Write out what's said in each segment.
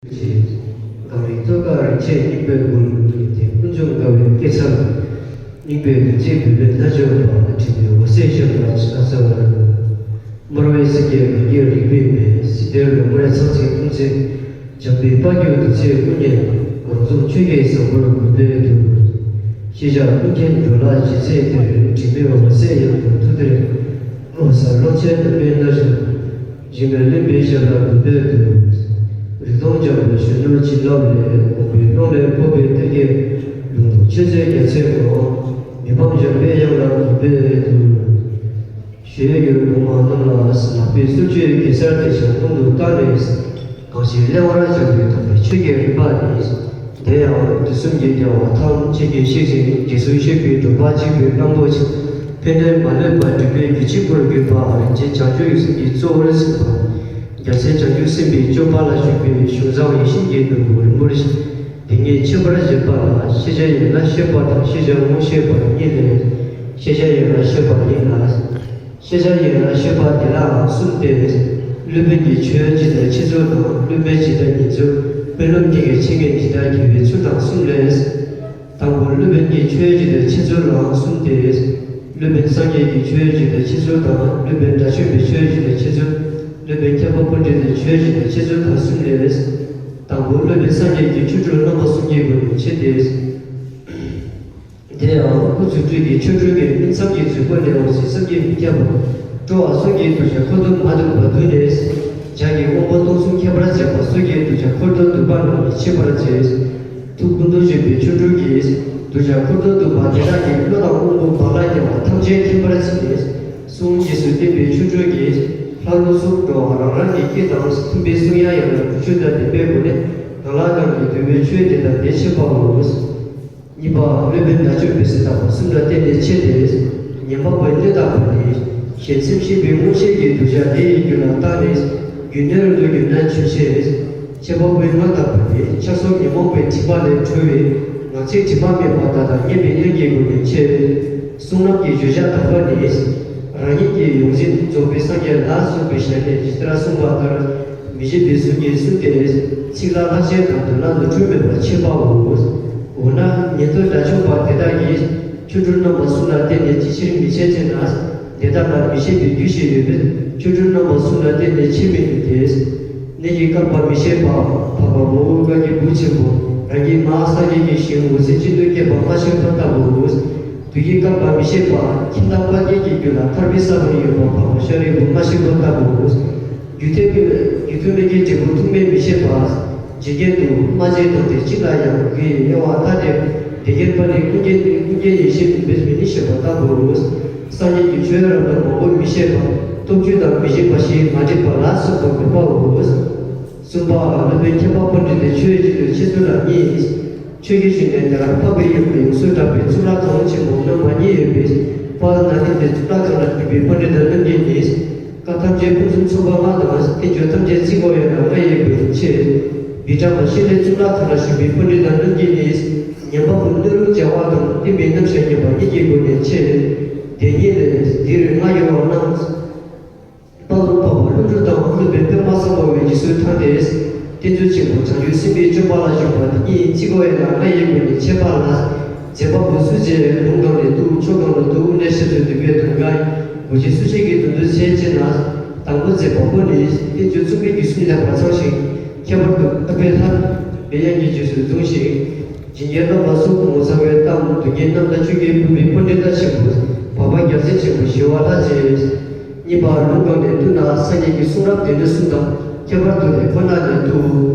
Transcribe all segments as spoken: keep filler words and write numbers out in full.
ཅེས། གངས་རིའི་ཐོད་ཀར་རིན་ཆེན་སྙིང་པོའི་མགུལ། ཀུན་ཀྱང་དགའ་བའི་སྐྱེད་ཚལ། སྙིང་པོའི་བདུད་རྩིས་བུད་མེད་ལྷ་མཆོད་པ། དྲི་མེད་འོད་ཟེར་ཞབས་ལ་ཕྱག་འཚལ་ལོ། དམར་བའི་སེང་གེ་གངས་ཀྱི་རིག་པའི་མེ། སྲིད་མཐའི་ལོ་མར་ཚང་ཚིང་ཀུན་འཛིན། འཇམ་པའི་དཔལ་གྱུར་བདུད་རྩིའི་སྐུ་བརྙན། སྒོ་འཛུགས་ཆོས་ཀྱི་བཟང་པོར་གུས་པས་འདུད། ཤེས་བྱ་ཀུན་མཁྱེན་འགྲོ་ལ་ཇི་སྲིད་དེར། དྲི་མེད་འོད་ཟེར་ཡང་དག་ཐུགས་གཏེར། ལོ་གསར་ལོ་ཆེན་དུ་མའི་སྣ་བཞིན། ཞི་གནས་གླིང་པའི་ཞབས་ལ་གུས་པས་འདུད། རིག་སྟོང་འཇམ་པའི་གཞོན་ནུར་བྱིན་རླབས་ལས། དགོངས་པའི་ཀློང་ལས་ཕོབ་པའི་གཏེར་གྱི་ལུང་རྟོགས་ཆོས་མཛོད་རྒྱ་མཚོའི་ངོགས། མི་ཕམ་འཇམ་པའི་དབྱངས་ལ་གུས་པས་འདུད། ཞེས་ཡུལ་གོང་མ་རྣམས་ལ་ལག་པའི་སོར་ཆུས་གེ་སར་རྟ་ཞབས་གོང་དུ་བཏགས་ནས། གང་ཞིག་ལེགས་པར་སྦྱངས་པའི་དམ་པའི་ཆོས་ཀྱི་རིམ་པ་ནི། དེ་ཡང་དུས་གསུམ་གྱི་རྒྱལ་བ་ཐམས་ཅད་ཀྱིས་བཤད་ཅིང་རྗེས་སུ་གཤེགས་པའི་གྲུབ་པ་གཅིག་པུའི་རྣམ་རྟོག་ཅན། ཕན་བདེ་མ་ལུས་པ་སྒྲུབ་པའི་རྒྱུད་གཅིག་པུར་གྱུར་པ། རིན་ཆེན་བྱང་ཆུབ་སེམས་ཀྱི་གཙོ་བོར་གཟིགས་པ། རྒྱལ་སྲས་བྱང་ཆུབ་སེམས་དཔའི་སྤྱོད་པ་ལ་ཞུགས་པའི་གཞུང་བཟང་ཡིད་བཞིན་གྱི་ནོར་བུ་རིན་པོ་ཆེ་འདི་ཉིད་ཁྱད་པར་འབྱེད་པ་ལ། ཤེས་བྱ་ཡན་ལག་བཤད་པ་དང་ཤེས་བྱ་ངོ་ཤེས་པ་གཉིས་ལས། ཤེས་བྱ་ཡན་ལག་བཤད་པ་ཡིན་ལ། ཤེས་བྱ་ཡན་ལག་བཤད་པ་འདི་ལའང་གསུམ་སྟེ། སློབ་དཔོན་གྱི་ཆོས་ཇི་ལྟར་འཆད་ཚུལ་དང་། སློབ་མའི་ཇི་ལྟར་ཉན་ཚུལ། དཔོན་སློབ་གཉིས་ཀྱི་འཆད་ཉན་ཇི་ལྟར་བགྱི་བའི་ཚུལ་དང་གསུམ་ལས། དང་པོ་སློབ་དཔོན་གྱི་ཆོས་ཇི་ལྟར་འཆད་ཚུལ་ལའང་གསུམ་སྟེ། སློབ་དཔོན་སངས་རྒྱས་ཀྱི་ཆོས་ཇི་ལྟར་འཆད་ཚུལ་དང་། སློབ་དཔོན་དགྲ་བཅོམ་པའི་ཆོས་ཇི་ལྟར་འཆད་ཚུལ། སློབ་དཔོན་ཁྱད་པར་པཎྜི་ཏའི་ཆོས་ཇི་ལྟར་འཆད་ཚུལ་དང་གསུམ་ལས། དང་པོ་སློབ་དཔོན་སངས་རྒྱས་ཀྱི་ཆོ་འཕྲུལ་རྣམ་པ་གསུམ་གྱི་སྒོ་ནས་འཆད་དེ། དེ་ཡང་སྐུ་རྫུ་འཕྲུལ་གྱི་ཆོ་འཕྲུལ་གྱིས་སྨིན་མཚམས་ཀྱི་མཛོད་སྒོ་ནས་འོད་ཟེར་བསམ་གྱིས་མི་ཁྱབ་པ། སྤྲོ་བ་གསུམ་གྱིས་གདུལ་བྱ་འཁོར་དུ་མ་འདུས་པ་བསྡུས་ནས། ལྗགས་ཀྱི་དབང་པོ་སྟོང་གསུམ་ཁྱད་པར་འབྱེད་པ་གསུམ་གྱིས་གདུལ་བྱ་འཁོར་དུ་འདུས་པ་རྣམས་མི་ཕྱེད་པར་བྱས། ཐུགས་ཀུན་ཏུ་བཞག་པའི་ཆོ་འཕྲུལ་གྱིས་གདུལ་བྱ་འཁོར་དུ་འདུས་པ་དེ་དག་གི་བློ་དང་དབང་པོ་བག་ལ་རྒྱ་བ་ཐམས་ཅད་མཁྱེན་པར་བྱས་ནས། གསུང་རྗེས་སུ་བསྟན་པའི་ཆོ་འཕྲུལ་གྱིས་ལྷ་ཀླུ་གསུམ་འགྲོ་བ་རང་རང་གི་སྐད་དང་མཐུན་པའི་གསུང་དབྱངས་ཡན་ལག་དྲུག་ཅུ་དང་ལྡན་པའི་སྒོ་ནས་གང་ལ་གང་གིས་འདུལ་བའི་ཆོས་དེ་དག་དེ་འཆད་པའོ། གཉིས་པ་སློབ་དཔོན་དགྲ་བཅོམ་པའི་ཚུལ་བརྟག་པ་གསུམ་ལ་བརྟེན་ནས་འཆད་དེ། ཉན་པ་པོའི་སྣོད་བརྟག་པ་ནི། གཞན་སེམས་ཤེས་པའི་མངོན་ཤེས་ཀྱིས་གདུལ་བྱ་དེ་ཡི་རྒྱུད་ལ་བརྟགས་ནས་རྒྱུད་སྣོད་རུ་འདུ་གྱུར་ན་ཆོས་འཆད། འཆད་པ་པོའི་ངག་བརྟག་པ་ནི་ཆགས་སོགས་ཉོན་མོངས་པའི་དྲི་མ་ལས་གྲོལ་བའི་ངག་ཚིག་དྲི་མ་མེད་པ་བརྡ་དང་སྙན་པའི་སྙན་གྱི་སྒོ་ནས་འཆད། གསུང་རབ་ཀྱི་བརྗོད་བྱ་དག་པ་ནི། རང་ཉིད་ཀྱི་ཡོངས་འཛིན་རྫོགས་པའི་སངས་རྒྱས་ལ་སོགས་པའི་ཞལ་ནས་ཇི་ལྟར་གསུངས་པ་ལྟར། མི་བརྗེད་པའི་གཟུངས་ཀྱིས་གསུངས་ཏེ། ཚིག་ལ་ལྷག་བཅས་དང་དོན་ལ་ནོར་འཁྲུལ་མེད་པར་འཆད་པའོ། འོ་ན་ཉན་ཐོས་དགྲ་བཅོམ་པ་དེ་དག་གིས་ཆོ་འཕྲུལ་རྣམ་པ་གསུམ་ལ་བརྟེན་ནས་ཅིའི་ཕྱིར་མི་འཆད་ཅེ་ན། དེ་དག་ལ་མི་ཤེས་པའི་རྒྱུ་ཞིག་ཡོད་པས་ཆོ་འཕྲུལ་རྣམ་པ་གསུམ་ལ་བརྟེན་ནས་འཆད་མི་ནུས་ཏེ། གནས་ཀྱི་བསྐལ་པ་མི་ཤེས་པ། འཕགས་པ་མོའུ་འགལ་གྱི་བུ་ཆེན་པོ་རང་གི་མ་སངས་རྒྱས་ཀྱི་ཞིང་འོད་ཟེར་ཅན་དུ་སྐྱེས་པ་སྨྲ་ཤེས་པ་ལྟ་བུའོ། དུས་ཀྱི་བསྐལ་པ་མི་ཤེས་པ། ཁྱིམ་བདག་དཔལ་སྐྱེས་ཀྱི་རྒྱུད་ལ་ཐར་པའི་ས་བོན་ཡོད་པ་འཕགས་པ་ཤཱ་རིའི་བུ་སྨྲ་ཤེས་པ་ལྟ་བུའོ། རྒྱུ་མཐུན་མི་རྒྱུ་མཐུན་མི་དགེ་འབྲས་བུ་ཐོགས་མེད་མི་ཤེས་པ། ཇི་སྐད་དུ་སྨྲ་བྱེད་དམ་པའི་ཚིག་ལ་ཡང་། གུ་ཡི་དབྱེ་བ་ཐ་དད་དེ་སྐྱེས་པ་ནི་ཀུན་མཁྱེན་ཀུན་མཁྱེན་ཡེ་ཤེས་ནུས་པས་མི་ནུས་ཞེས་པ་ལྟ་བུའོ། སངས་རྒྱས་ཀྱི་ཆོས་རབ་ཏུ་མང་པོ་མི་ཤེས་པ། སྟོབས་བཅུ་དང་མི་འཇིགས་པ་བཞིས་མ་འགྲིགས་པ་ལ་སོགས་པ་འབད་པའོ། གསུམ་པ་སློབ་དཔོན་ཁྱད་པར་པཎྜི་ཏའི་ཆོས་ཀྱི་ཆེད་དུ་ལ་གཉིས། ཆོས་ཀྱི་གཞི་ནས་དེ་ལ་འཕགས་པའི་ཡུམ་ལ་ཡོངས་སུ་གྲགས་པའི་གཙུག་ལག་ཁང་ཆེན་པོ་རྣམ་པ་གཉིས་ཡོད་པའི་དཔལ་ནཱ་ལེནྡྲའི་གཙུག་ལག་ཁང་ལ་སྤྲུལ་པའི་པཎྜི་ཏ་རྣམ་བསྒྱིངས་ནི། བཀའ་ཐམས་ཅད་ཕུན་སུམ་ཚོགས་པ་ལྔ་དང་བསྟན་བཅོས་ཐམས་ཅད་ཚིག་གོ་ཡང་ན་ལྔ་ཡི་སྒོ་ནས་འཆད། བི་ཀྲ་མ་ཤཱི་ལའི་གཙུག་ལག་ཁང་ལ་བཞུགས་པའི་པཎྜི་ཏ་རྣམ་བསྒྱིངས་ནི། ཉན་པ་པོ་སྣོད་རུ་བྱ་བ་དང་བསྟན་པའི་རྣམ་གཞག་བརྙེས་པ་གཉིས་ཀྱི་སྒོ་ནས་འཆད། དེ་ཉིད་ལས་འདིར་ང་ཡོང་བ་རྣམས། དཔལ་ལྡན་འཕགས་པ་ཀླུ་སྒྲུབ་དང་སློབ་དཔོན་པདྨ་སམ་བྷ་ཝས་རྗེས་སུ་འབྲངས་ཏེ། བསྟན་འཛིན་ཆེན་པོ་བྱང་ཆུབ་སེམས་དཔའི་སྤྱོད་པ་ལ་ཞུགས་པ་དེ་ཉིད་ཚིག་གོ་ཡང་ན་ལྔ་ཡི་སྒོ་ནས་འཆད་པ་ལ། མཛད་པ་པོ་སུ་བྱས་ལུང་གང་ནས་འདུག་ཕྱོགས་གང་ལ་འདུག་གནས་བཤད་ཚུལ་འདུས་པའི་དོན་གང་ཡིན། གོ་ཆེན་སུ་ཞིག་གིས་མདུན་དུ་བྱས་ཅེ་ན། དང་པོ་མཛད་པ་པོ་ནི་བསྟན་བཅོས་རྩོམ་པའི་རྒྱུ་གསུམ་ལེགས་པར་ཚང་ཞིང་ཁྱད་པར་དུ་ཐར་པའི་ལྷ་པའི་དབྱངས་ཀྱི་རྗེས་སུ་བཟུང་ཞིང་། བྱིན་གྱིས་རློབ་པ་སོགས་ངོ་མཚར་བའི་གཏམ་སྡུག་བསྔལ་རྣམ་དག་ཆོས་ཀྱི་ཕུང་པོའི་པཎྜི་ཏ་ཆེན་པོ་འཕགས་པ་རྒྱལ་མཚན་ཆེན་པོ་ཞི་བ་ལྷ་མཛད། གཉིས་པ་ལུང་གང་ནས་འདུག་ན་སངས་རྒྱས་ཀྱི་གསུང་རབ་སྡེ་སྣོད་གསུམ་དང་ཁྱད་པར་དུ་ལས་ཁོ་ན་ནས་འདུག་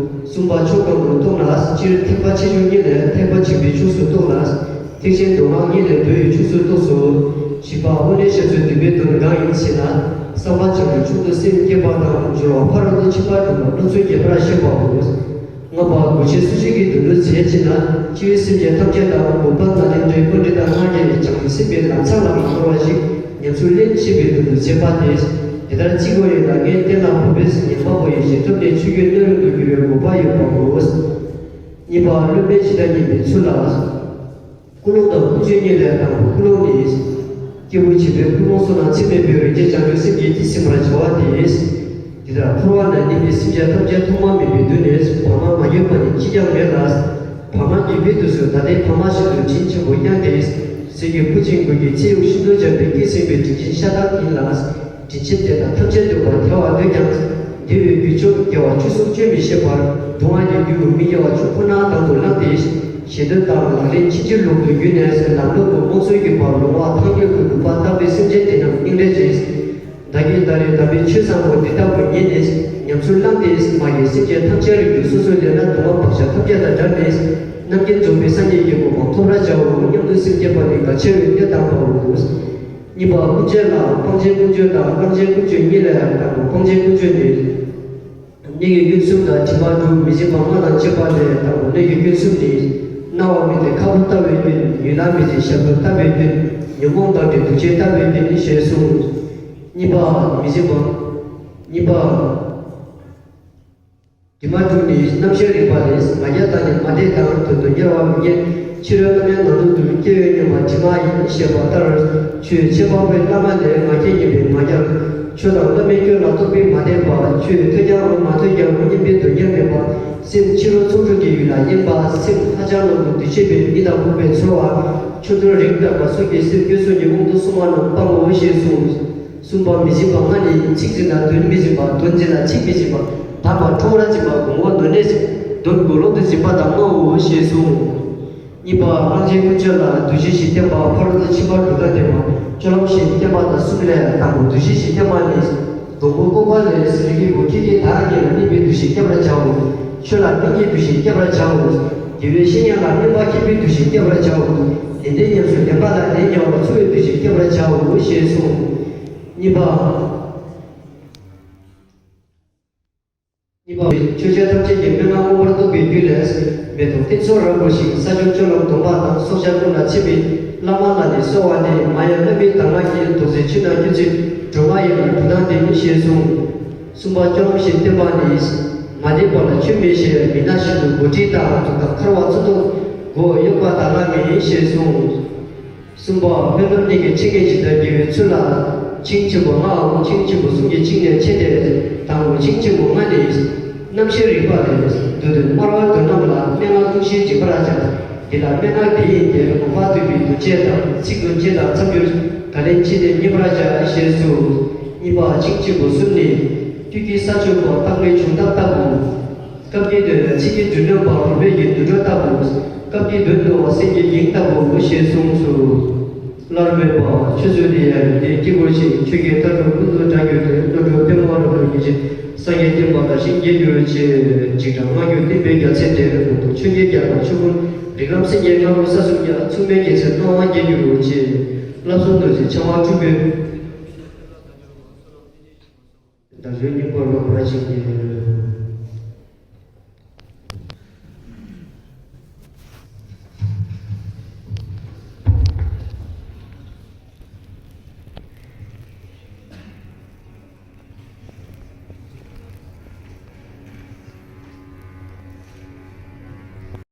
གསུམ་པ་ཕྱོགས་གང་དུ་གཏོགས་ན་སྤྱིར་ཐེག་པ་ཆེ་ཆུང་གཉིས་ལས་ཐེག་པ་ཆེན་པོའི་ཕྱོགས་སུ་གཏོགས་ལ། ཐེག་ཆེན་མདོ་སྔགས་གཉིས་ལས་མདོ་ཡི་ཕྱོགས་སུ་གཏོགས་སོ། བཞི་པ་དབུ་མའི་ཞབས་སུ་འདུས་པའི་དོན་གང་ཡིན་ཞེ་ན། བསམ་པ་བྱང་ཆུབ་མཆོག་ཏུ་སེམས་བསྐྱེད་པ་དང་སྦྱོར་བ་ཕ་རོལ་ཏུ་ཕྱིན་པ་སྒྲུབ་པ་སློབ་ཚུལ་རྒྱས་པར་བཤད་པའོ། ལྔ་པ་གོ་ཆེན་སུ་ཞིག་གིས་མདུན་དུ་མཛད་ཅེ་ན། སྤྱིར་སེམས་ཅན་ཐམས་ཅད་དང་འོད་དཔག་ན་ལེན་འདྲའི་པཎྜི་ཏ་སྔགས་ཀྱི་བྱང་ཆུབ་སེམས་དཔའི་ལམ་ཚང་ལ་མ་འཁོར་བ་ཞིག་ཉམས་སུ་ལེན་ཅེས་པའི་མདུན་དུ་མཛད་པ་སྟེ། དེ་ལྟར་ཅི་དགོས་ཡོད་ན་ངས་གཏན་ལ་ཕབ་པས་ཉན་པ་པོ་ཡི་ཞལ་ཐུབ་ནས་ཆོས་ཀྱི་སྣོད་རུང་དུ་འགྱུར་བའི་དགོས་པ་ཡོད་པའོ། གཉིས་པ་སློབ་མའི་ཇི་ལྟར་ཉན་པའི་ཚུལ་ལ། ཀུན་སློང་དང་ཀུན་སྤྱོད་གཉིས་ལས་དང་པོ་ཀུན་སློང་ནི། སྐྱེས་བུ་བྱིས་པའི་ཀུན་སློང་སོགས་ན་ཚད་མེད་པའི་རིན་ཆེན་བྱང་ཆུབ་སེམས་ཀྱི་རྩིས་ཟིན་པར་བྱ་བ་སྟེ། དེ་ལྟར་འཁོར་བ་ན་གནས་པའི་སེམས་ཅན་ཐམས་ཅད་ཐོག་མ་མེད་པའི་དུས་ནས་བར་མ་མ་གྱུར་པ་ནི་ཅིས་ཀྱང་མེད་ལ། བར་མ་གྱུར་པའི་དུས་སུ་ད་ལྟའི་ཕ་མ་བཞིན་དུ་དྲིན་ཆེན་པོ་བསྐྱངས་ཏེ། གསེར་གྱི་ཕུར་ཆེན་དགུ་གིས་ཚེ་ཡུག་ཤིན་ཏུ་འཇམ་པའི་སྐྱེས་ཟིན་པའི་དྲིན་ཆེན་ཤ་སྟག་ཡིན་ལ། དྲིན་ཆེན་དེ་དག་ཐམས་ཅད་འདོད་པ་ཐལ་བར་འདོད་ཀྱང་། འདི་ཡི་རྒྱུ་ཕྱོགས་དགེ་བ་ཆོས་སུ་སྤྱོད་མི་ཤེས་པར་སྡུག་བསྔལ་གྱི་རྒྱུ་མི་དགེ་བ་ཕྱོགས་ཁོ་ནར་དང་དུ་བླངས་ཏེ། ཞེ་འདོད་དང་ལག་ལེན་ཕྱིན་ཅི་ལོག་ཏུ་གྱུར་ནས་ལམ་ལུགས་ཀྱི་དབང་ཚུལ་གྱི་བར་ལོང་བ་ཐང་རྒྱུད་དུ་ལུག་པ་བཏབ་པའི་སེམས་ཅན་དེ་རྣམས་སྙིང་རེ་རྗེ། བདག་གིས་ད་རེས་དམ་པའི་ཆོས་བཟང་པོ་འདི་ལྟ་བུ་ཉིད་ནས་ཉམས་སུ་བླངས་ཏེ། མ་གིའི་སེམས་ཅན་ཐམས་ཅད་རིགས་ཀྱི་སོ་སོའི་ལས་སྣ་དུ་མ་བག་ཆགས་ཐམས་ཅད་དང་བྲལ་ནས། རྣམ་མཁྱེན་རྫོགས་པའི་སངས་རྒྱས་ཀྱི་གོ་འཕང་ཐོབ་པར་བྱའོ་སྙམ་དུ་སེམས་བསྐྱེད་པ་ནི་གལ་ཆེ་བའི་གནད་དམ་པའོ། གཉིས་པ་ཀུན་སྤྱོད་ལ། སྤང་བྱའི་ཀུན་སྤྱོད་དང་བླང་བྱའི་ཀུན་སྤྱོད་གཉིས་ལས་དང་པོ་སྤང་བྱའི་ཀུན་སྤྱོད་ནི། གནས་ཀྱི་ཀུན་གསུམ་དང་དྲི་མ་དྲུག་མི་འཛིན་པ་ལྔ་དང་བཅས་པ་ལས་དང་པོ་གནས་ཀྱི་ཀུན་གསུམ་ནི། སྣང་བ་མི་འཛིན་ཁ་སྦུབ་ལྟ་བུའི་སྐྱོན། ཡུལ་ལ་མི་འཛིན་ཞབས་ཏོག་ལྟ་བུའི་སྐྱོན། ཉོན་མོངས་དག་སྒྲིབ་འདུ་བྱེད་ལྟ་བུའི་སྐྱོན་ཞེས་གསུངས། གཉིས་པ་མི་འཛིན་པ། གཉིས་པ། དྲི་མ་དྲུག་ནི་རྣམ་ཤེས་རིག་པ་ལས། ང་རྒྱལ་དང་ནི་མ་དད་དང་། དོན་དུ་གཉེར་བ་མི་རྙེད། ཕྱི་རོལ་རྣམ་སྨིན་ནང་དུ་འདུ། སྐྱེ་བོས་སྨྱོན་པ་དྲི་མ་ཡིན། ཞེས་པ་ལྟར། ཆོས་འཆད་པ་པོའི་བླ་མ་ལས། ང་རྒྱལ་གཉེན་པོས་མ་རྒྱལ། ཆོས་དང་བླ་མའི་སྐྱོན་ལ་རྟོག་པས་མ་དད་པ། ཆོས་ཐོས་ཀྱང་མ་ཐོས་ཀྱང་སྙན་པའི་དོན་གཉེར་མེད་པ། སེམས་ཕྱི་རོལ་ཚོགས་དྲུག་གི་ཡུལ་ལ་གཡེངས་པ། སེམས་ལྷ་ལྕགས་ནང་དུ་འདུ་བྱེད་པའི་མི་དང་འོག་པའི་ཚོར་བ། ཆོ་འཕྲུལ་རིགས་སྤྲད་པ་སོགས་ཀྱི་སེམས་སྐྱོན་གསུམ་གྱི་དབང་དུ་སོང་བ་རྣམས་སྤང་ངོ་ཞེས་གསུངས། གསུམ་པ་མི་འཛིན་པ་ལྔ་ནི། ཚིག་འཛིན་ལ་དོན་མི་འཛིན་པ། དོན་འཛིན་ལ་ཚིག་མི་འཛིན་པ། དག་པ་ཁྲོ་བོར་འཛིན་པ། དགོངས་པ་ནོར་ནས་འཛིན། དོན་གོ་ལོག་ཏུ་འཛིན་པ་དང་ལྔའོ་ཞེས་གསུངས། གཉིས་པ་བླང་བྱའི་ཀུན་སྤྱོད་ལ། འདུ་བྱེད་བཞི་བསྟན་པ། ཕ་རོལ་ཏུ་ཕྱིན་པ་དྲུག་དང་ལྡན་པ། སྤྱོད་ལམ་བཞི་བསྟན་པ་དང་གསུམ་ལས་དང་པོ་འདུ་བྱེད་བཞི་བསྟན་པ་ནི། སྡོང་པོ་བཀོག་པ་ལས། རིགས་ཀྱི་བུ་ཁྱེད་ཀྱིས་བདག་གཉིས་ལ་གནོད་པའི་འདུ་ཤེས་བསྐྱེད་པར་བྱའོ། ཆོས་ལ་གནོད་བགྱིའི་འདུ་ཤེས་བསྐྱེད་པར་བྱའོ། དགེ་བའི་བཤེས་གཉེན་ལ་སྨོད་པ་བསྐྱེད་པའི་འདུ་ཤེས་བསྐྱེད་པར་བྱའོ། དེ་འདྲའི་ཉམས་སུ་ལེན་པ་ལ་ལན་རྒྱག་པར་འཚོ་བའི་འདུ་ཤེས་བསྐྱེད་པར་བྱའོ་ཞེས་གསུངས། གཉིས་པ། གཉིས་པ། ཆོས་ཅན་ཐམས་ཅད་ཀྱི་སྨྲེ་སྔགས་མངོན་པར་རྟོགས་པའི་རྒྱུད་ལས། མེ་ཏོག་སྟེང་ཚོགས་རབ་བསྐོར་ཞིང་། ས་སྐྱོང་སྤྱོད་ལམ་སྡོམ་པ་དང་། སྲོག་ཆགས་ཀུན་ལ་ཆིབས་པའི་བླ་མ་ལ་ནི་གསོལ་བ་འདེབས། མ་ཡེངས་བླ་མའི་གདམས་ངག་གིས། རྡོ་རྗེ་ཆོས་དང་སྐྱེ་ཚུལ་སྒྲོན་མ་ཡིན་ལ་གྲུབ་དང་ལྡན་ཞེས་གསུངས། གསུམ་པ་སྤྱོད་ལམ་བཞི་བསྟན་པ་ནི། མ་བདེན་པ་ལ་ཆོས་མི་བཤད། མི་སྣང་བཞིན་དུ་མགོ་དཀྲིས་དང་། མཛུབ་དང་འཁར་བ་ཚུལ་དུ་མགོ་གཡོགས་པ་དག་ལ་མིན་ཞེས་གསུངས། གསུམ་པ་སྨོན་ལམ་གཉིས་ཀྱི་ཆེ་ངེས་ཇི་ལྟར་དགེ་བའི་ཚུལ་ལ། ཆིངས་ཆེན་པོ་ལྔའམ་ཆིངས་ཆེན་པོ་གསུམ་གྱི་ཆིངས་ནས་ཆེ་སྟེ། དང་པོ་ཆིངས་ཆེན་པོ་ལྔ་ནི། རྣམ་ཤེས་རིག་པ་ལས། མདོ་དོན་སྨྲ་བ་དོན་རྣམས་ལ། སྨྲེ་སྔགས་ལྟུང་བཤད་འཇིགས་པར་བྱ། འདི་ལ་སྨྲེ་སྔགས་འདི་ཡིན་ཏེ། ངོ་མ་བསྡུས་པའི་འདུ་བྱེད་དང་། ཚིག་དོན་གཅིག་དང་མཚམས་སྦྱོར། བརྡ་ལན་ཕྱེ་སྟེ་མཉེས་པར་བྱ་ཞེས་སོ། གཉིས་པ་ཆིངས་ཆེན་པོ་གསུམ་ནི། དུས་ཀྱི་ས་ཆུ་བོ། རྟག་པའི་བྱུང་ཐབས་ལྟ་བུ། སྐབས་ཀྱི་དོན་ལ་ཚིག་གི་འབྲུ་སྣོན་པ། རོལ་པའི་ཡིག་འདུ་འགྲོ་ལྟ་བུ། སྐབས་ཀྱི་དོན་དུ་བ་སེམས་ཀྱི་གེགས་ལྟ་བུ་ཞེས་གསུངས་སོ། སླར་སྨྲས་པ། ཆོས་ཚུལ་འདི་ཡང་ཡོན་ཏན་དཀྱིལ་འཁོར་ཞིག་ཆོས་ཀྱི་ལྟ་གྲུབ་ཀུན་ཏུ་བགྲང་གྱུར་ཏེ། བློ་གྲོས་པད་མོ་རབ་ཏུ་ཉིད་ཅིང་། སངས་རྒྱས་བསྟན་པ་དར་ཞིང་རྒྱས་གྱུར་ཅིག་འཇིགས་སྐྲག་སྔ་འགྱུར་བསྟན་པའི་རྒྱལ་མཚན་འགྲན། ཆོས་རྒྱལ་རྒྱལ་དང་ཆོས་ཀུན་རིགས་ལམ་སེང་གེ་ལྔ་རུ་ས་གསུམ་རྒྱ། མཚུངས་མེད་རྒྱལ་མཚན་སྣང་བ་རྒྱས་གྱུར་ཅིག་བསླབ་གསུམ་འདུ་བྱེད་འཆང་བ་སྤྲུལ་པའི། བདག་གཞན་སྙིང་པོར་ལོག་པར་བྱིན་གྱིས།